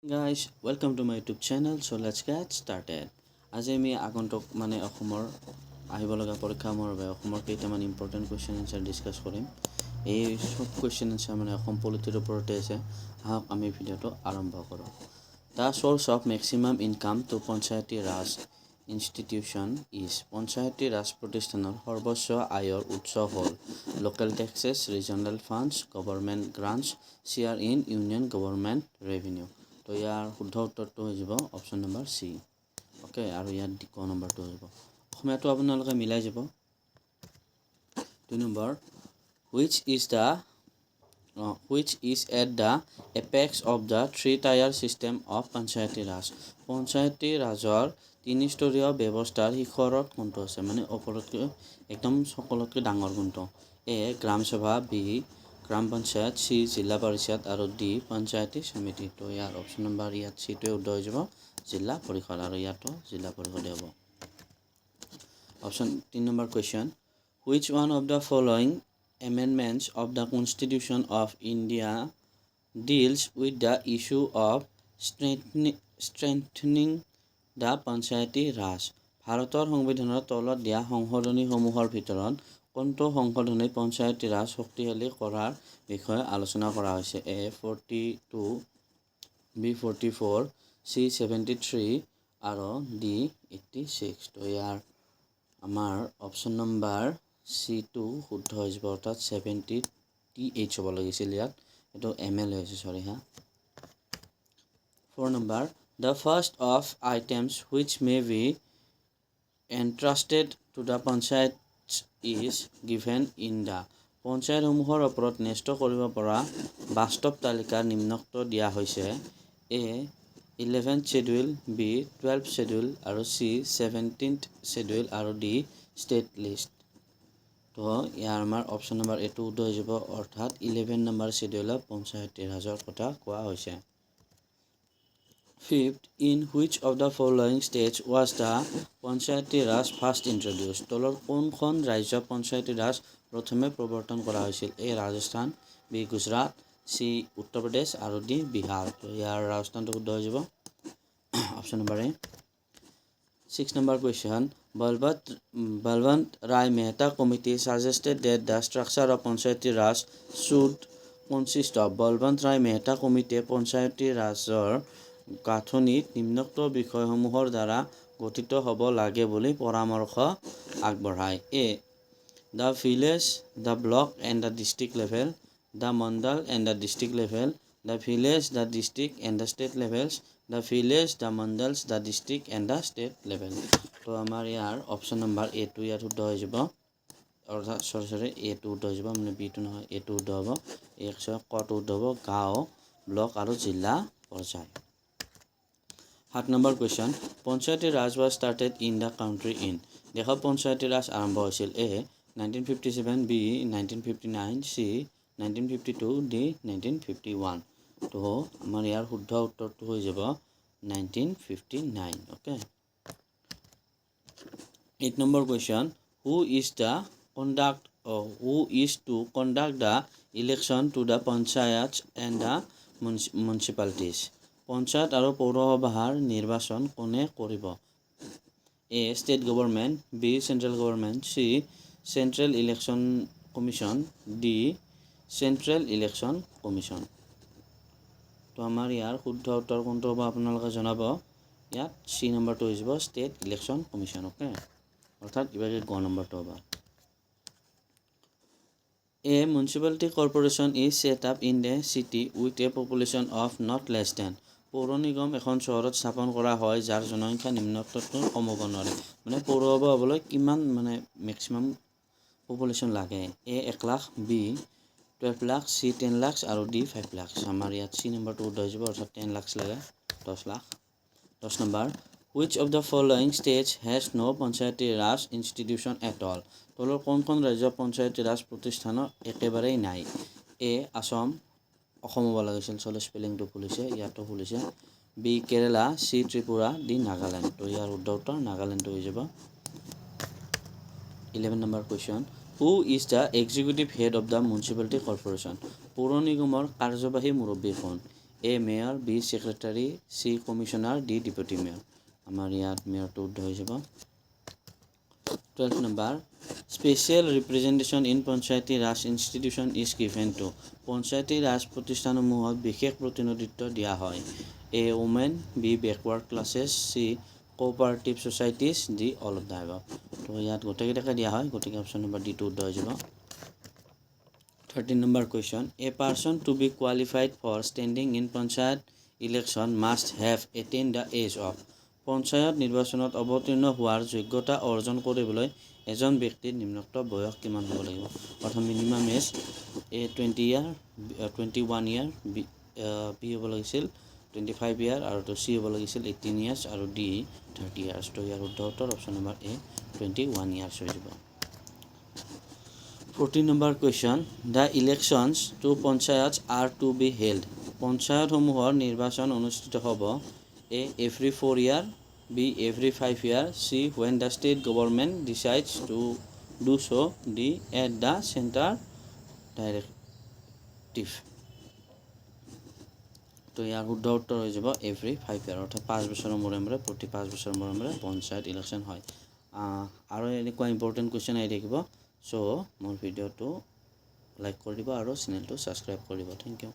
Guys, welcome to my YouTube channel. So let's get started. আজি আমি আগন্তুক মানে অসমৰ আহিব লগা পৰীক্ষাসমূহৰ বাবে অসমৰ কেইটামান ইম্পৰ্টেণ্ট কুৱেশ্যন এনচাৰ ডিছকাছ কৰিম। এই চব কুৱেশ্যন এনচাৰ মানে অসম পলিটিৰ ওপৰতে আছে। আহক, আমি ভিডিঅ'টো আৰম্ভ কৰোঁ। The source of maximum income to Panchayati Raj institution is? Panchayati Raj প্ৰতিষ্ঠানৰ সৰ্বোচ্চ আয়ৰ উৎস হ'ল local taxes, regional funds, government grants, share in union government revenue. তো ইয়াৰ শুদ্ধ উত্তৰটো হৈ যাব অপশ্যন নম্বৰ চি। অ'কে, আৰু ইয়াত ক নম্বৰটো হৈ যাব। অসমীয়াটো আপোনালোকে মিলাই যাব। দুই number, which is at the apex of the three tier system of Panchayati Raj? Panchayati ৰাজৰ তিনিস্তৰীয় ব্যৱস্থাৰ শিখৰত কোনটো আছে, মানে ওপৰতকৈ একদম সকলোতকৈ ডাঙৰ কোনটো? এ গ্ৰাম সভা, বি গ্ৰাম পঞ্চায়ত, চি জিলা পৰিষদ আৰু ডি পঞ্চায়তী সমিতি। তো ইয়াৰ অপশ্যন নম্বৰ ইয়াত চিটোৱে শুদ্ধ হৈ যাব, জিলা পৰিষদ। আৰু ইয়াতো জিলা পৰিষদে হ'ব। অপশ্যন তিনি number question, which one of the following amendments of the Constitution of India deals with the issue of strengthening the Panchayati Raj? ভাৰতৰ সংবিধানৰ তলত দিয়া সংশোধনীসমূহৰ ভিতৰত কোনটো সংশোধনীত পঞ্চায়তী ৰাজ শক্তিশালী কৰাৰ বিষয়ে আলোচনা কৰা হৈছে? A 42, B 44, C 73 আৰু ডি 86। তো ইয়াৰ আমাৰ অপশ্যন নম্বৰ চিটো শুদ্ধ হৈ যাব, অৰ্থাৎ ছেভেণ্টি টি এইচ হ'ব লাগিছিল ইয়াত, এইটো এম এল হৈ আছে, চৰি হা। Four number, the first of items which may be entrusted to the panchayat is given in the? পঞ্চায়তসমূহৰ ওপৰত ন্যস্ত কৰিব পৰা বাস্তৱ তালিকা নিম্নোক্ত দিয়া হৈছে: A 11th schedule, B 12th schedule আৰু চি ছেভেণ্টিন্থ শ্বেডিউল আৰু ডি ষ্টেট লিষ্ট। তো ইয়াৰ আমাৰ অপশ্যন নম্বৰ এইটো শুদ্ধ হৈ যাব, অৰ্থাৎ 11 নম্বৰ শ্বেডিউলত পঞ্চায়তী ৰাজৰ কথা কোৱা হৈছে। Fifth, in which of the following states was the Panchayati Raj first introduced? তলৰ কোনখন ৰাজ্যত পঞ্চায়তী ৰাজ প্ৰথমে প্ৰৱৰ্তন কৰা হৈছিল? এ ৰাজস্থান, বি গুজৰাট, চি উত্তৰ প্ৰদেশ আৰু ডি বিহাৰ। তো ইয়াৰ ৰাজস্থানটো শুদ্ধ হৈ যাব, option number A. Six number question, Balwant Rai Mehta Committee suggested that the structure of Panchayati Raj should consist of? Balwant Rai Mehta কমিটিয়ে পঞ্চায়তী ৰাজৰ গাঁথনিত নিম্নোক্ত বিষয়সমূহৰ দ্বাৰা গঠিত হ'ব লাগে বুলি পৰামৰ্শ আগবঢ়ায়: A the village, the block and the district level, the mandal and the district level, the village, the district and the state levels, the village, the mandals, the district and the state level. তো আমাৰ ইয়াৰ option number এটো ইয়াত শুদ্ধ হৈ যাব, অৰ্থাৎ চৰি চৰি, এটো শুদ্ধ হৈ যাব, মানে বিটো নহয়, এটো শুদ্ধ হ'ব। এক ছয় কটো শুদ্ধ হ'ব, গাঁও, ব্লক আৰু জিলা পৰ্যায়। সাত number question, Panchayati Raj was started in the country in? দেশত পঞ্চায়তী ৰাজ আৰম্ভ হৈছিল A 1957, B 1959, C 1952, D 1951। তো আমাৰ ইয়াৰ শুদ্ধ উত্তৰটো হৈ যাব 1959। Okay, eight number question, who is to conduct the election to the panchayat and the municipalities? Panchayat আৰু পৌৰসভাৰ নিৰ্বাচন কোনে কৰিব? A state government, B central government, C Central Election Commission, D Central Election Commission. তো আমাৰ ইয়াৰ শুদ্ধ উত্তৰ কোনটো হ'ব আপোনালোকে জনাব। ইয়াত চি নম্বৰটো হৈ যাব, ষ্টেট ইলেকশ্যন কমিশ্যন। অ'কে, অৰ্থাৎ ইভাগে গ নম্বৰটো হ'ব। A municipality corporation is set up in the city with a population of not less than? পৌৰ নিগম এখন চহৰত স্থাপন কৰা হয় যাৰ জনসংখ্যা নিম্নোক্ততকৈ কম হ'ব নোৱাৰে। মানে পৌৰসভা হ'বলৈ কিমান মানে মেক্সিমাম পপুলেশ্যন লাগে? এ 1 লাখ, বি 12 লাখ, চি 10 লাখ আৰু ডি 5 লাখ। আমাৰ ইয়াত চি নম্বৰটো শুদ্ধ হৈ যাব, অৰ্থাৎ 10 লাখ লাগে, 10 lakh. 10 number, which of the following states has no Panchayati Raj institution at all? তলৰ কোনখন ৰাজ্যৰ পঞ্চায়তী ৰাজ প্ৰতিষ্ঠানৰ একেবাৰেই নাই? এ আছাম, অসম হ'ব লাগিছিল, চলি স্পেলিংটো ভুল হৈছে, ইয়াতো ভুল হৈছে। বি কেৰেলা, চি ত্ৰিপুৰা, ডি নাগালেণ্ড। তো ইয়াৰ শুদ্ধ উত্তৰ নাগালেণ্ডটো হৈ যাব। 11 number question, who is the executive head of the municipality corporation? পৌৰ নিগমৰ কাৰ্যবাহী মুৰব্বী কোন? A mayor, B secretary, C commissioner, D deputy mayor. আমাৰ ইয়াত মেয়ৰটো শুদ্ধ হৈ যাব। 12 number, special representation in Panchayati Raj institution is given to. Panchayati Raj প্ৰতিষ্ঠানসমূহত বিশেষ প্ৰতিনিধিত্ব দিয়া হয় A women, B backward classes, C cooperative societies, D all of the above. তো ইয়াত গোটেইকেইটাকে দিয়া হয়, গতিকে অপশ্যন নম্বৰ ডিটো শুদ্ধ হৈ যাব। 13 number question, a person to be qualified for standing in Panchayat election must have attained the age of. Panchayat নিৰ্বাচনত অৱতীৰ্ণ হোৱাৰ যোগ্যতা অৰ্জন কৰিবলৈ এজন ব্যক্তিৰ নিম্নোক্ত বয়স কিমান হ'ব লাগিব? অৰ্থাৎ minimum age, A 20 year, 21 year, B হ'ব লাগিছিল 25 ইয়াৰ আৰু চি হ'ব লাগিছিল 18 ইয়াৰ্ছ আৰু ডি 30 ইয়াৰ্ছ। তো ইয়াৰ শুদ্ধ উত্তৰ option number A, 21 years হৈ যাব। 14 number question, the elections to Panchayat are to be held. পঞ্চায়তসমূহৰ নিৰ্বাচন অনুষ্ঠিত হ'ব A every 4 year, B every 5 year, C when the state government decides to do so, D at the centre directive. তো ইয়াৰ শুদ্ধ উত্তৰ হৈ যাব এভৰি 5 ইয়াৰ, অৰ্থাৎ 5 বছৰৰ মূৰে মূৰে, প্ৰতি 5 বছৰৰ মূৰে মূৰে পঞ্চায়ত ইলেকশ্যন হয়। আৰু এনেকুৱা ইম্পৰ্টেণ্ট কুৱেশ্যন আহি থাকিব। চ' মোৰ ভিডিঅ'টো লাইক কৰি দিব আৰু চেনেলটো ছাবস্ক্ৰাইব কৰিব। Thank you.